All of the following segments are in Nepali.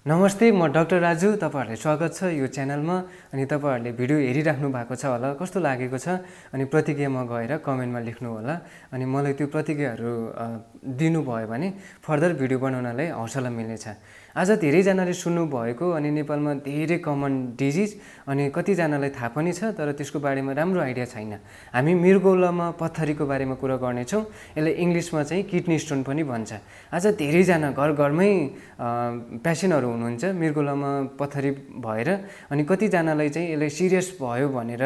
नमस्ते, म डाक्टर राजु। तपाईहरुलाई स्वागत छ यो च्यानलमा। अनि तपाईहरुले भिडियो हेरिराख्नु भएको छ होला, कस्तो लागेको छ अनि प्रतिक्रियामा गएर कमेन्टमा लेख्नु होला। अनि मलाई त्यो प्रतिक्रियाहरु दिनुभयो भने फर्दर भिडियो बनाउनलाई हौसला मिल्नेछ। आज धेरै जनाले सुन्नु भएको अनि नेपालमा धेरै कमन डिजिज अनि कति जनालाई थाहा पनि छ तर त्यसको बारेमा राम्रो आइडिया छैन। हामी मृगौलामा पत्थरीको बारेमा कुरा गर्ने छौं। यसले इंग्लिशमा चाहिँ किडनी स्टोन पनि भन्छ। आज धेरै जना घरघरमै पेशेन्टहरु हुनुहुन्छ मृगौलामा पत्थरी भएर, अनि कति जनालाई चाहिँ यसले सिरियस भयो भनेर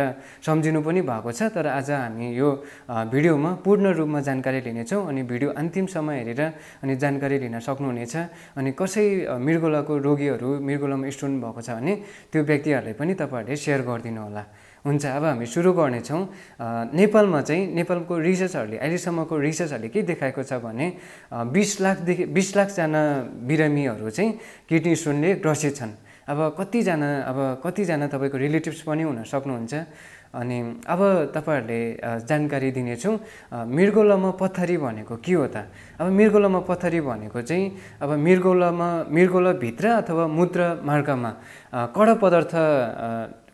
सम्झिनु पनि भएको छ। तर आज हामी यो भिडियोमा पूर्ण रूपमा जानकारी लिने छौं अनि भिडियो अन्तिमसम्म हेरेर अनि जानकारी लिन सक्नुहुनेछ। अनि कसै मृगौलाको रोगीहरु मृगौलामा स्टोन भएको छ भने त्यो व्यक्तिहरुले पनि तपाईहरुले शेयर गरिदिनु होला। हुन्छ, अब हामी सुरु गर्ने छौं। नेपालमा चाहिँ नेपालको रिसर्चहरुले अहिलेसम्मको रिसर्चहरुले के देखाएको छ भने 20 लाख जना बिरामीहरु चाहिँ किडनी स्टोनले ग्रसित छन्। अब कति जना तपाईको रिलेटिभ्स पनि हुन सक्नुहुन्छ। अनि अब तपाईहरुले जानकारी दिनेछौं मृगौलामा पत्थरी भनेको के हो त। अब मृगौलामा पत्थरी भनेको चाहिँ अब मृगौला भित्र अथवा मूत्र मार्गमा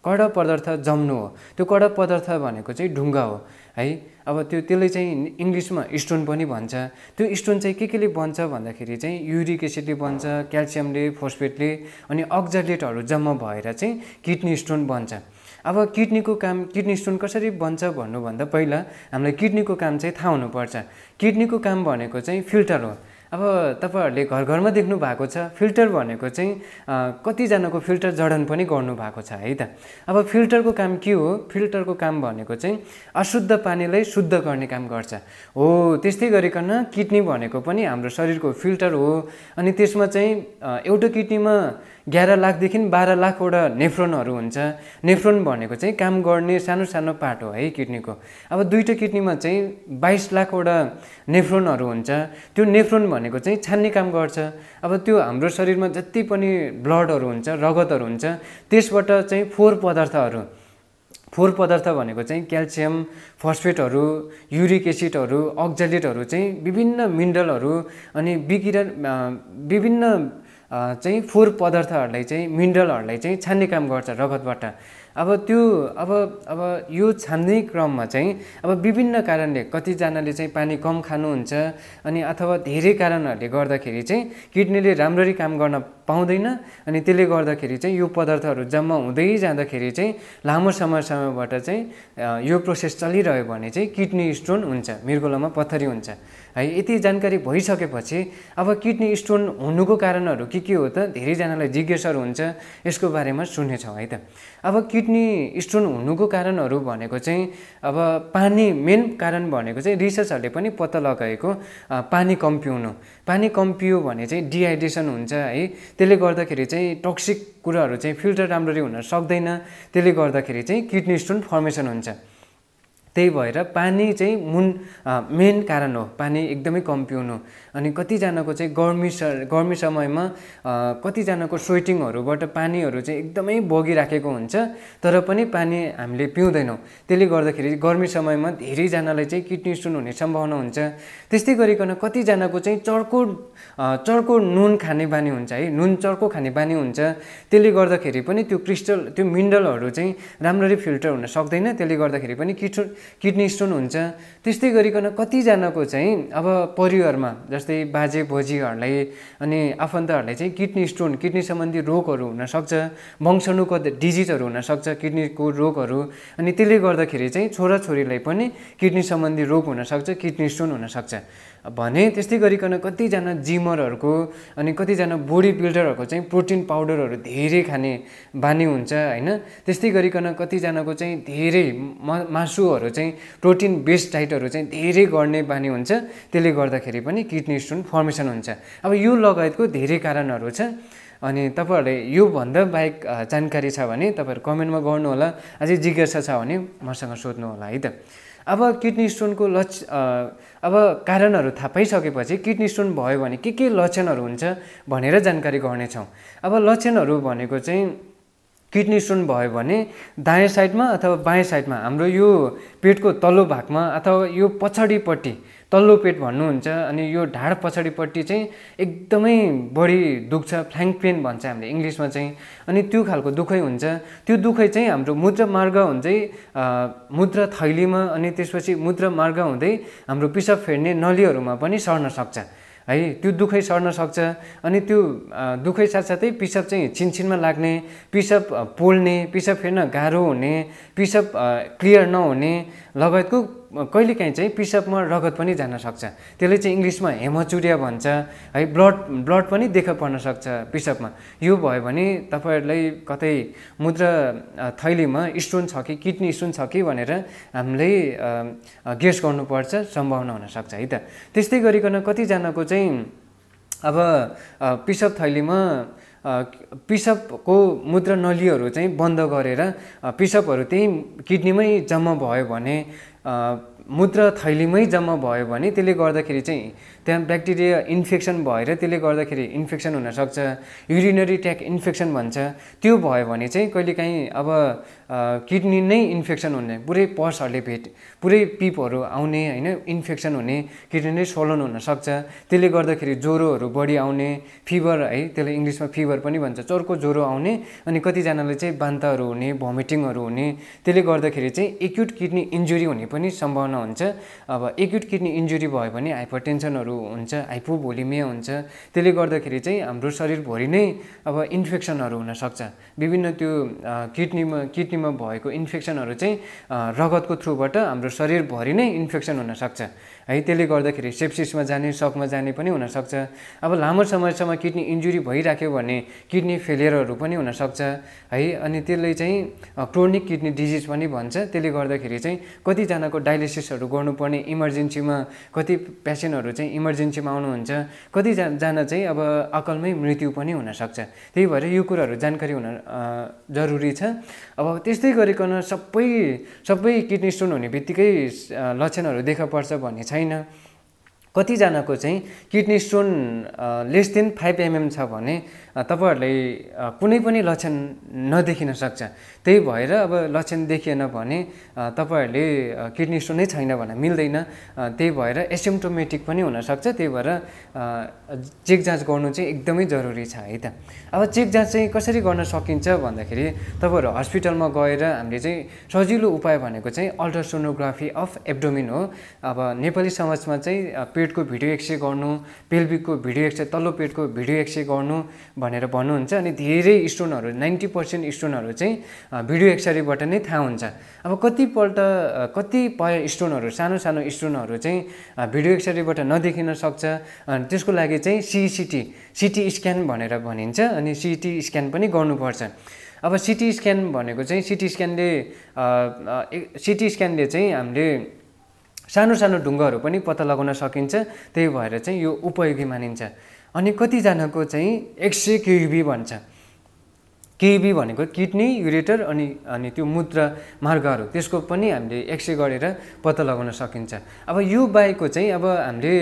कडा पदार्थ जम्नु हो। त्यो कडा पदार्थ भनेको चाहिँ ढुङ्गा हो है। अब त्यसले चाहिँ इंग्लिशमा स्टोन पनि भन्छ। त्यो स्टोन चाहिँ केले बन्छ भन्दाखेरि चाहिँ युरिक एसिडले बन्छ, क्याल्सियमले, फोस्फेटले अनि अक्जालेटहरु जम्मा भएर चाहिँ किडनी स्टोन बन्छ। अब किडनी स्टोन कसरी बन्छ भन्नुभन्दा पहिला हामीलाई किडनीको काम चाहिँ थाहा हुनुपर्छ। किडनीको काम भनेको चाहिँ फिल्टर हो। अब तपाईहरुले घरघरमा देख्नु भएको छ फिल्टर भनेको चाहिँ कति जनाको फिल्टर जडन पनि गर्नु भएको छ है त। अब फिल्टरको काम के हो? फिल्टरको काम भनेको चाहिँ अशुद्ध पानीलाई शुद्ध गर्ने काम गर्छ हो। त्यस्तै गरिकन किडनी भनेको पनि हाम्रो शरीरको फिल्टर हो। अनि त्यसमा चाहिँ एउटा किडनीमा 11 लाखदेखि 12 लाखवटा नेफ्रोनहरु हुन्छ। नेफ्रोन भनेको चाहिँ काम गर्ने सानो सानो पार्ट हो है किडनीको। अब दुईटा किडनीमा चाहिँ 22 लाखवटा नेफ्रोनहरु हुन्छ। त्यो नेफ्रोन भनेको चाहिँ छान्ने काम गर्छ। अब त्यो हाम्रो शरीरमा जति पनि ब्लडहरु हुन्छ, रगतहरु हुन्छ, त्यसबाट चाहिँ फोहोर पदार्थ भनेको चाहिँ क्याल्सियम, फोस्फेटहरु, युरिक एसिडहरु, अक्जालेटहरु चाहिँ विभिन्न मिनरलहरु अनि विभिन्न चाहिँ फोहोर पदार्थहरुलाई चाहिँ मिनरलहरुलाई चाहिँ छान्ने काम गर्छ रगतबाट। अब यो छान्ने क्रममा चाहिँ अब विभिन्न कारणले कति जनाले चाहिँ पानी कम खानुहुन्छ अनि अथवा धेरै कारणहरुले गर्दाखेरि चाहिँ किडनीले राम्ररी काम गर्न पाउँदैन। अनि त्यसले गर्दाखेरि चाहिँ यो पदार्थहरु जम्मा हुँदै जाँदाखेरि चाहिँ लामो समयबाट चाहिँ यो प्रोसेस चलिरह्यो भने चाहिँ किडनी स्टोन हुन्छ, मृगौलामा पत्थरी हुन्छ है। यति जानकारी भइसकेपछि अब किडनी स्टोन हुनुको कारणहरु के हो त धेरै जनालाई जिज्ञासाहरु हुन्छ, यसको बारेमा सुन्नेछौं है त। अब किडनी स्टोन हुनुको कारणहरु भनेको चाहिँ अब मेन कारण भनेको चाहिँ रिसर्चहरुले पनि पत्ता लगाएको पानी कम्पियो भने चाहिँ डिहाइड्रेसन हुन्छ है। त्यसले गर्दाखेरि चाहिँ टक्सिक कुराहरु चाहिँ फिल्टर राम्ररी हुन सक्दैन। त्यसले गर्दाखेरि चाहिँ किडनी स्टोन फर्मेसन हुन्छ। त्यही भएर पानी चाहिँ मेन कारण हो, पानी एकदमै कम पिउनु। अनि कति जनाको चाहिँ गर्मी समयमा कति जनाको स्वेटिङहरुबाट पानीहरु चाहिँ एकदमै बगिराखेको हुन्छ तर पनि पानी हामीले पिउँदैनौं। त्यसले गर्दाखेरि गर्मी समयमा धेरै जनालाई चाहिँ किडनी स्टोन हुने सम्भावना हुन्छ। त्यस्तै गरिकन कति जनाको चाहिँ चर्को नुन खाने बानी हुन्छ है, नुन चर्को खाने बानी हुन्छ। त्यसले गर्दाखेरि पनि त्यो मिनरलहरु चाहिँ राम्ररी फिल्टर हुन सक्दैन। त्यसले गर्दाखेरि पनि किडनी स्टोन हुन्छ। त्यस्तै गरिकन कति जनाको चाहिँ अब परिवारमा जस्तै बाजे बोजूहरुलाई अनि आफन्तहरुलाई चाहिँ किडनी सम्बन्धी रोगहरु हुन सक्छ, वंशानुगत डिजिजहरु हुन सक्छ, किडनीको रोगहरु। अनि त्यसले गर्दाखेरि चाहिँ छोराछोरीलाई पनि किडनी सम्बन्धी रोग हुन सक्छ, किडनी स्टोन हुन सक्छ भने। त्यस्तै गरिकन कति जना जिमरहरुको अनि कति जना बडी बिल्डरहरुको चाहिँ प्रोटिन पाउडरहरु धेरै खाने बानी हुन्छ हैन। त्यस्तै गरिकन कति जनाको चाहिँ धेरै मासुहरु चाहिँ प्रोटिन बेस्ड डाइटहरु चाहिँ धेरै गर्ने बानी हुन्छ। त्यसले गर्दाखेरि पनि किडनी स्टोन फर्मेसन हुन्छ। अब यो लगायतको धेरै कारणहरु छ। अनि तपाईहरुले यो भन्दा बाहेक जानकारी छ भने तपाईहरु कमेन्टमा गर्नु होला। अझै जिज्ञासा छ भने मसँग सोध्नु होला है त। अब किडनी स्टोनको अब कारणहरु थाहा पाइसकेपछि किडनी स्टोन भयो भने के लक्षणहरु हुन्छ भनेर जानकारी गर्ने छौं। अब लक्षणहरु भनेको चाहिँ किडनी स्टोन भयो भने दायाँ साइडमा अथवा बायाँ साइडमा हाम्रो यो पेटको तल्लो भागमा अथवा यो पछाडिपट्टि तल्लो पेट भन्नुहुन्छ अनि यो ढाड पछाडिपट्टि चाहिँ एकदमै बढी दुख्छ, फ्ल्याङ्क पेन भन्छ हामीले इङ्ग्लिसमा चाहिँ। अनि त्यो खालको दुखाइ हुन्छ। त्यो दुखाइ चाहिँ हाम्रो मूत्रमार्ग हुँदै मूत्र थैलीमा अनि त्यसपछि मूत्रमार्ग हुँदै हाम्रो पिसाब फेर्ने नलीहरूमा पनि सर्न सक्छ है। त्यो दुखाइ सर्न सक्छ। अनि त्यो दुखाइ साथसाथै पिसाब चाहिँ छिनछिनमा लाग्ने, पिसाब पोल्ने, पिसाब फेर्न गाह्रो हुने, पिसाब क्लियर नहुने लगायतको कहिलेकाहीँ चाहिँ पिसाबमा रगत पनि जान सक्छ। त्यसले चाहिँ इङ्ग्लिसमा हेमोचुरिया भन्छ है। ब्लड पनि देखा पर्न सक्छ पिसाबमा। यो भयो भने तपाईँहरूलाई कतै मूत्र थैलीमा स्टोन छ कि किडनी स्टोन छ कि भनेर हामीले गेस गर्नुपर्छ, सम्भावना हुनसक्छ है त। त्यस्तै गरिकन कतिजनाको चाहिँ अब पिसाब थैलीमा पिसाबको मूत्र नलीहरू चाहिँ बन्द गरेर पिसाबहरू त्यही किडनीमै जम्मा भयो भने, मूत्र थैलीमै जम्मा भयो भने त्यसले गर्दाखेरि चाहिँ त्यहाँ ब्याक्टेरिया इन्फेक्सन भएर त्यसले गर्दाखेरि इन्फेक्सन हुनसक्छ। युरिनरी ट्र्याक इन्फेक्सन भन्छ। त्यो भयो भने चाहिँ कहिलेकाहीँ अब किडनी नै इन्फेक्सन हुने, पुरै पसहरूले पुरै पिपहरू आउने होइन, इन्फेक्सन हुने, किडनी नै स्वोलन हुनसक्छ। त्यसले गर्दाखेरि ज्वरोहरू बढी आउने, फिभर है, त्यसले इङ्ग्लिसमा फिभर पनि भन्छ, चर्को ज्वरो आउने। अनि कतिजनाले चाहिँ बान्ताहरू हुने, भमिटिङहरू हुने। त्यसले गर्दाखेरि चाहिँ एक्युट किडनी इन्जुरी हुने पनि सम्भावना हुन्छ। अब एक्युट किडनी इन्जुरी भयो भने हाइपरटेन्सनहरू हुन्छ, हाइपोभोलिमिया हुन्छ। त्यसले गर्दाखेरि चाहिँ हाम्रो शरीरभरि नै अब इन्फेक्सनहरू हुनसक्छ। विभिन्न त्यो किडनीमा भएको इन्फेक्सनहरू चाहिँ रगतको थ्रुबाट हाम्रो शरीरभरि नै इन्फेक्सन हुनसक्छ है। त्यसले गर्दाखेरि सेप्सिसमा जाने, सकमा जाने पनि हुनसक्छ। अब लामो समयसम्म किडनी इन्जुरी भइराख्यो भने किडनी फेलियरहरू पनि हुनसक्छ है। अनि त्यसले चाहिँ क्रोनिक किडनी डिजिज पनि भन्छ। त्यसले गर्दाखेरि चाहिँ कतिजनाको डायलिसिसहरू गर्नुपर्ने इमर्जेन्सीमा, कति पेसेन्टहरू चाहिँ इमर्जेन्सीमा आउनुहुन्छ, कतिजना चाहिँ अब अकलमै मृत्यु पनि हुनसक्छ। त्यही भएर यो कुराहरू जानकारी हुन जरुरी छ। अब त्यस्तै गरिकन सबै किडनी स्टोन हुने बित्तिकै लक्षणहरू देखा पर्छ भन्ने छैन। कतिजनाको चाहिँ kidney stone less than 5 mm छ भने तपाईँहरूलाई कुनै पनि लक्षण नदेखिन सक्छ। त्यही भएर अब लक्षण देखिएन भने तपाईँहरूले किडनी स्टोन नै छैन भन्न मिल्दैन। त्यही भएर एसिम्प्टोमेटिक पनि हुनसक्छ। त्यही भएर चेक जाँच गर्नु चाहिँ एकदमै जरुरी छ है त। अब चेक जाँच चाहिँ कसरी गर्न सकिन्छ भन्दाखेरि तपाईँहरू हस्पिटलमा गएर हामीले चाहिँ सजिलो उपाय भनेको चाहिँ अल्ट्रासोनोग्राफी अफ एब्डोमिन हो। अब नेपाली समाजमा चाहिँ पेटको भिडियो एक्सरे गर्नु, पेल्भिकको भिडियो एक्सरे, तल्लो पेटको भिडियो एक्सरे गर्नु भनेर भन्नुहुन्छ। अनि धेरै स्टोनहरू 90% स्टोनहरू चाहिँ भिडियो एक्सरेबाट नै थाहा हुन्छ। अब कतिपय स्टोनहरू, सानो स्टोनहरू चाहिँ भिडियो एक्सरेबाट नदेखिन सक्छ। त्यसको लागि चाहिँ सिटी स्क्यान भनेर भनिन्छ। अनि सिटी स्क्यान पनि गर्नुपर्छ। अब सिटी स्क्यान भनेको चाहिँ सिटी स्क्यानले चाहिँ हामीले सानो ढुङ्गाहरू पनि पत्ता लगाउन सकिन्छ। त्यही भएर चाहिँ यो उपयोगी मानिन्छ। अनि कतिजनाको चाहिँ एक्सरे क्युबी भन्छ। क्युबी भनेको किडनी, युरेटर अनि त्यो मूत्र मार्गहरू, त्यसको पनि हामीले एक्सरे गरेर पत्ता लगाउन सकिन्छ। अब यो बाहेकको चाहिँ अब हामीले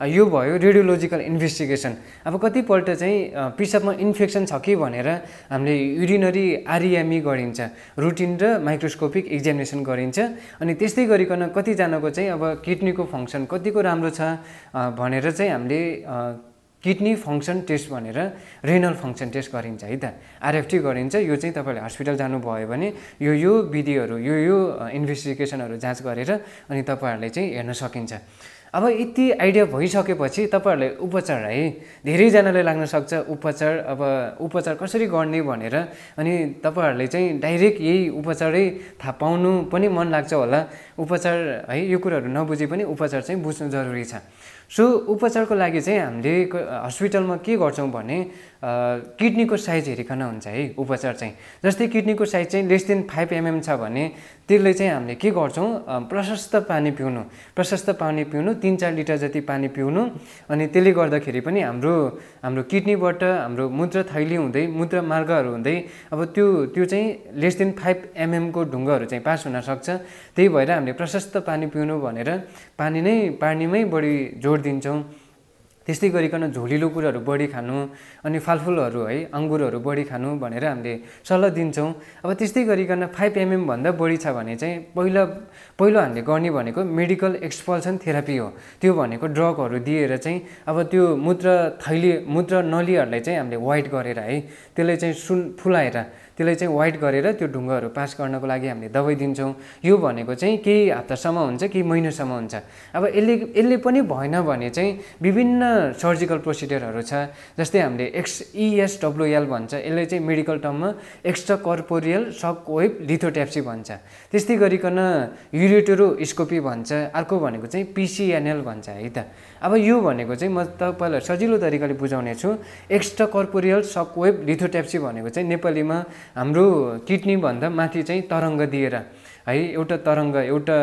यो भयो रेडियोलोजिकल इन्भेस्टिगेसन। अब कतिपल्ट चाहिँ पिसाबमा इन्फेक्सन छ कि भनेर हामीले युरिनरी आरइएमई गरिन्छ, रुटिन र माइक्रोस्कोपिक एक्जामिनेसन गरिन्छ। अनि त्यस्तै गरिकन कतिजनाको चाहिँ अब किडनीको फङ्सन कतिको राम्रो छ भनेर चाहिँ हामीले किडनी फङ्सन टेस्ट भनेर रेनल फङ्सन टेस्ट गरिन्छ है त, आरएफटी गरिन्छ। यो चाहिँ तपाईँले हस्पिटल जानुभयो भने यो विधिहरू, यो इन्भेस्टिगेसनहरू जाँच गरेर अनि तपाईँहरूले चाहिँ हेर्न सकिन्छ। अब यति आइडिया भइसकेपछि तपाईँहरूलाई उपचार है, धेरैजनाले लाग्न सक्छ उपचार कसरी गर्ने भनेर। अनि तपाईँहरूले चाहिँ डाइरेक्ट यही उपचारै थाहा पाउनु पनि मन लाग्छ होला। उपचार है, यो कुराहरू नबुझे पनि उपचार चाहिँ बुझ्नु जरुरी छ। सो उपचारको लागि चाहिँ हामीले हस्पिटलमा के गर्छौँ भने किडनीको साइज हेरिकन हुन्छ है उपचार चाहिँ। जस्तै किडनीको साइज चाहिँ लेस देन 5 mm छ भने त्यसले चाहिँ हामीले के गर्छौँ, प्रशस्त पानी पिउनु 3-4 लिटर जति पानी पिउनु। अनि त्यसले गर्दाखेरि पनि हाम्रो किडनीबाट हाम्रो मूत्र थैली हुँदै, मूत्र मार्गहरू हुँदै अब त्यो चाहिँ लेस देन 5 mm को ढुङ्गाहरू चाहिँ पास हुनसक्छ। त्यही भएर हामीले प्रशस्त पानी पिउनु भनेर पानीमै बढी जोड दिन्छौँ। त्यस्तै गरिकन झोलिलो कुराहरू बढी खानु अनि फलफुलहरू है अङ्गुरहरू बढी खानु भनेर हामीले सल्लाह दिन्छौँ। अब त्यस्तै गरिकन 5 mm भन्दा बढी छ भने चाहिँ पहिलो हामीले गर्ने भनेको मेडिकल एक्सपल्सन थेरापी हो। त्यो भनेको ड्रगहरू दिएर चाहिँ अब त्यो मूत्र नलीहरूलाई चाहिँ हामीले वाइट गरेर है त्यसलाई चाहिँ फुलाएर त्यसलाई चाहिँ वाइट गरेर त्यो ढुङ्गाहरू पास गर्नको लागि हामीले दबाई दिन्छौँ। यो भनेको चाहिँ केही हप्तासम्म हुन्छ केही महिनासम्म हुन्छ। अब यसले पनि भएन भने चाहिँ विभिन्न सर्जिकल प्रोसिडियरहरू छ, जस्तै हामीले ESWL भन्छ, यसले चाहिँ मेडिकल टर्ममा एक्स्ट्रा कर्पोरियल सक वेभ लिथोट्याप्सी भन्छ। त्यस्तै गरिकन युरेटेरोस्कोपी भन्छ, अर्को भनेको चाहिँ PCNL भन्छ है त। अब यो भनेको चाहिँ म तपाईँलाई सजिलो तरिकाले बुझाउने छु। एक्स्ट्रा कर्पोरियल सक वेभ लिथोट्याप्सी भनेको चाहिँ नेपालीमा हाम्रो किडनीभन्दा माथि चाहिँ तरङ्ग दिएर है एउटा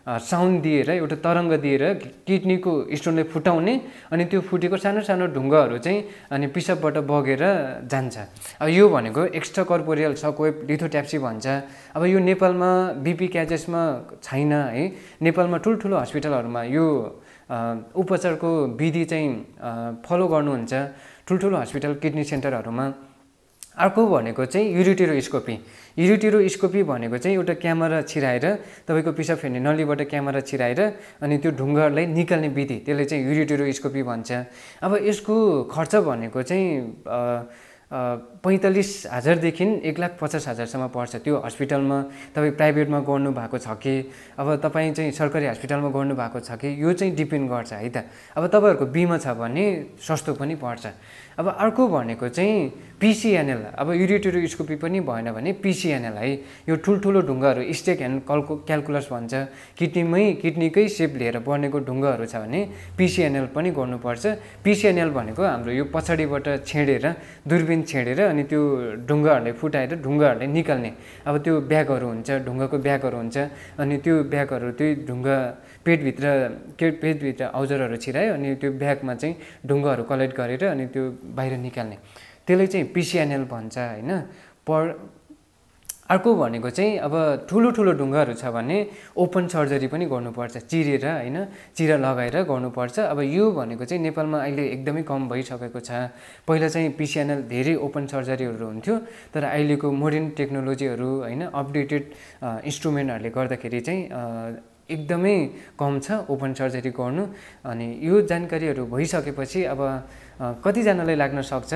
साउन्ड दिएर एउटा तरङ्ग दिएर किडनीको स्टोनलाई फुटाउने अनि त्यो फुटेको सानो सानो ढुङ्गाहरू चाहिँ अनि पिसाबबाट बगेर जान्छ। अब यो भनेको एक्स्ट्रा कर्पोरियल सक वेभ लिथोट्याप्सी भन्छ। अब यो नेपालमा BP क्याजेसमा छैन है। नेपालमा ठुल्ठुलो हस्पिटलहरूमा यो उपचारको विधि चाहिँ फलो गर्नुहुन्छ ठुल्ठुलो हस्पिटल किडनी सेन्टरहरूमा। अर्को भनेको चाहिँ युरेटेरोस्कोपी भनेको चाहिँ एउटा क्यामेरा छिराएर तपाईँको पिसाब फेर्ने नलीबाट क्यामेरा छिराएर अनि त्यो ढुङ्गाहरूलाई निकाल्ने विधि, त्यसले चाहिँ युरेटेरोस्कोपी भन्छ। अब यसको खर्च भनेको चाहिँ 45,000देखि 1,50,000सम्म पर्छ। त्यो हस्पिटलमा तपाईँ प्राइभेटमा गर्नु भएको छ कि अब तपाईँ चाहिँ सरकारी हस्पिटलमा गर्नु भएको छ कि यो चाहिँ डिपेन्ड गर्छ है त। अब तपाईँहरूको बिमा छ भने सस्तो पनि पर्छ। अब अर्को भनेको चाहिँ PCNL। अब युरेटेरोस्कोपी पनि भएन भने PCNL है। यो ठुल्ठुलो ढुङ्गाहरू स्टेक एन्ड क्यालकुलस भन्छ, किडनीकै सेप लिएर बनेको ढुङ्गाहरू छ भने PCNL पनि गर्नुपर्छ। PCNL भनेको हाम्रो यो पछाडिबाट छेडेर दूरबीन छेडेर अनि त्यो ढुङ्गाहरूलाई फुटाएर ढुङ्गाहरूलाई निकाल्ने अब त्यो ब्यागहरू हुन्छ, ढुङ्गाको ब्यागहरू हुन्छ अनि त्यो ब्यागहरू त्यही ढुङ्गा पेटभित्र औजारहरू छिरायो अनि त्यो ब्यागमा चाहिँ ढुङ्गाहरू कलेक्ट गरेर अनि त्यो बाहिर निकाल्ने, त्यसले चाहिँ PCNL भन्छ होइन। अर्को भनेको चाहिँ अब ठुलो ढुङ्गाहरू छ भने ओपन सर्जरी पनि गर्नुपर्छ, चिरेर होइन चिरा लगाएर गर्नुपर्छ। अब यो भनेको चाहिँ नेपालमा अहिले एकदमै कम भइसकेको छ। पहिला चाहिँ PCNL धेरै ओपन सर्जरीहरू हुन्थ्यो, तर अहिलेको मोडर्न टेक्नोलोजीहरू होइन अपडेटेड इन्स्ट्रुमेन्टहरूले गर्दाखेरि चाहिँ एकदमै कम छ ओपन सर्जरी गर्नु। अनि यो जानकारीहरू भइसकेपछि अब कतिजनालाई लाग्न सक्छ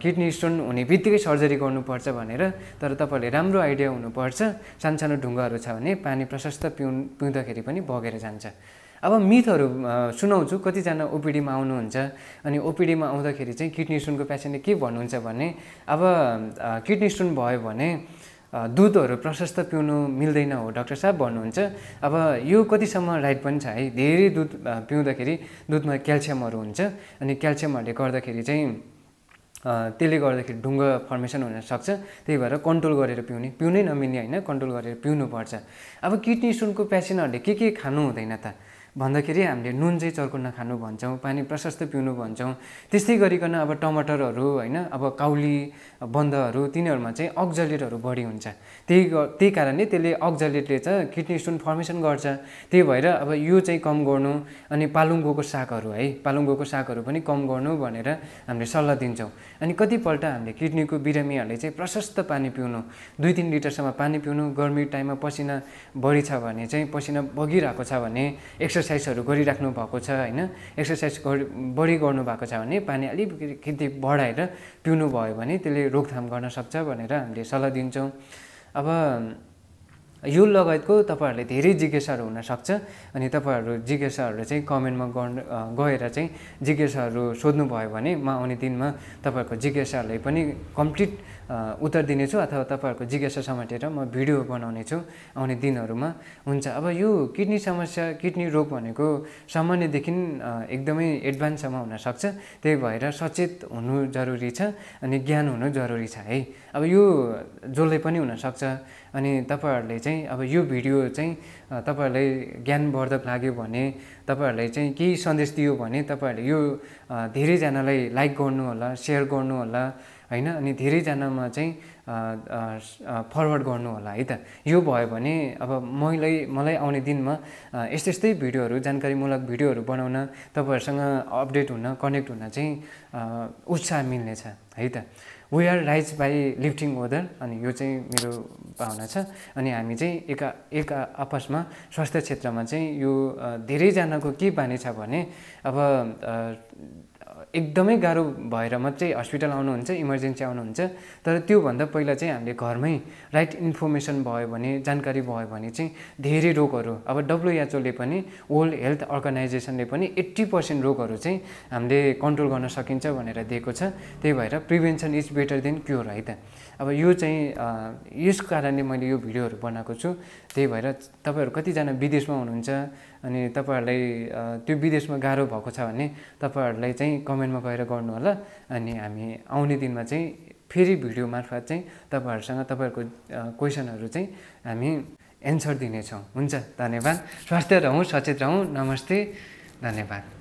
किडनी स्टोन हुने बित्तिकै सर्जरी गर्नुपर्छ भनेर, तर तपाईँहरूले राम्रो आइडिया हुनुपर्छ। सानो ढुङ्गाहरू छ भने पानी प्रशस्त पिउँदाखेरि पनि बगेर जान्छ। अब मिथहरू सुनाउँछु। कतिजना ओपिडीमा आउनुहुन्छ अनि ओपिडीमा आउँदाखेरि चाहिँ किडनी स्टोनको पेसेन्टले के भन्नुहुन्छ भने अब किडनी स्टोन भयो भने दुधहरू प्रशस्त पिउनु मिल्दैन हो डाक्टर साहब भन्नुहुन्छ। अब यो कतिसम्म राइट पनि छ है। धेरै दुध पिउँदाखेरि दुधमा क्याल्सियमहरू हुन्छ अनि क्याल्सियमहरूले गर्दाखेरि चाहिँ त्यसले गर्दाखेरि ढुङ्गा फर्मेसन हुनसक्छ। त्यही भएर कन्ट्रोल गरेर पिउनै नमिल्ने होइन, कन्ट्रोल गरेर पिउनुपर्छ। अब किडनी स्टोनको पेसेन्टहरूले के खानु हुँदैन त भन्दाखेरि हामीले नुन चाहिँ चर्को नखानु भन्छौँ, पानी प्रशस्त पिउनु भन्छौँ। त्यस्तै गरिकन अब टमाटरहरू होइन अब काउली बन्दहरू तिनीहरूमा चाहिँ अक्जालेटहरू बढी हुन्छ। त्यही कारणले त्यसले अक्जालेटले चाहिँ किडनी स्टोन फर्मेसन गर्छ। त्यही भएर अब यो चाहिँ कम गर्नु अनि पालुङ्गोको सागहरू पनि कम गर्नु भनेर हामीले सल्लाह दिन्छौँ। अनि कतिपल्ट हामीले किडनीको बिरामीहरूले चाहिँ प्रशस्त पानी पिउनु 2-3 लिटरसम्म पानी पिउनु, गर्मी टाइममा पसिना बढी छ भने चाहिँ पसिना बगिरहेको छ भने एक्सर्साइजहरू गरिराख्नु भएको छ होइन, एक्सर्साइज बढी गर्नुभएको छ भने पानी अलिकति बढाएर पिउनु भयो भने त्यसले रोकथाम गर्न सक्छ भनेर हामीले सल्लाह दिन्छौँ। अब यो लगायतको तपाईँहरूले धेरै जिज्ञासाहरू हुनसक्छ अनि तपाईँहरू जिज्ञासाहरू चाहिँ कमेन्टमा गएर चाहिँ जिज्ञासाहरू सोध्नुभयो भने म आउने दिनमा तपाईँहरूको जिज्ञासाहरूलाई पनि कम्प्लिट उत्तर दिनेछु अथवा तपाईँहरूको जिज्ञासा समेटेर म भिडियो बनाउने छु आउने दिनहरूमा हुन्छ। अब यो किडनी समस्या किडनी रोग भनेको सामान्यदेखि एकदमै एडभान्ससम्म हुनसक्छ। त्यही भएर सचेत हुनु जरुरी छ अनि ज्ञान हुनु जरुरी छ है। अब यो जसले पनि हुनसक्छ अनि तपाईँहरूले चाहिँ अब यो भिडियो चाहिँ तपाईँहरूलाई ज्ञानवर्धक लाग्यो भने तपाईँहरूलाई चाहिँ केही सन्देश दियो भने तपाईँहरूले यो धेरैजनालाई लाइक गर्नु होला, सेयर गर्नु होला होइन। अनि धेरैजनामा चाहिँ फरवर्ड गर्नु होला है त। यो भयो भने अब मलाई आउने दिनमा यस्तै भिडियोहरू, जानकारीमूलक भिडियोहरू बनाउन, तपाईँहरूसँग अपडेट हुन, कनेक्ट हुन चाहिँ उत्साह मिल्नेछ है त। We are rise by lifting other, अनि यो चाहिँ मेरो भावना छ। अनि हामी चाहिँ एक आपसमा स्वास्थ्य क्षेत्रमा चाहिँ यो धेरैजनाको के बानी छ भने अब एकदमै गाह्रो भएर मात्रै हस्पिटल आउनुहुन्छ, इमर्जेन्सी आउनुहुन्छ। तर त्योभन्दा पहिला चाहिँ हामीले घरमै राइट इन्फर्मेसन भयो भने, जानकारी भयो भने चाहिँ धेरै रोगहरू, अब WHO ले पनि, वर्ल्ड हेल्थ अर्गनाइजेसनले पनि 80% रोगहरू चाहिँ हामीले कन्ट्रोल गर्न सकिन्छ भनेर दिएको छ। त्यही भएर prevention is better than cure है त। अब यो चाहिँ यस कारणले मैले यो भिडियोहरू बनाएको छु। त्यही भएर तपाईँहरू कतिजना विदेशमा हुनुहुन्छ अनि तपाईँहरूलाई त्यो विदेशमा गाह्रो भएको छ भने तपाईँहरूलाई चाहिँ कमेन्टमा गएर गर्नु होला। अनि हामी आउने दिनमा चाहिँ फेरि भिडियो मार्फत चाहिँ तपाईँहरूसँग तपाईँहरूको क्वेसनहरू चाहिँ हामी एन्सर दिनेछौँ। हुन्छ, धन्यवाद। स्वस्थ रहौँ, सचेत रहौँ। नमस्ते, धन्यवाद।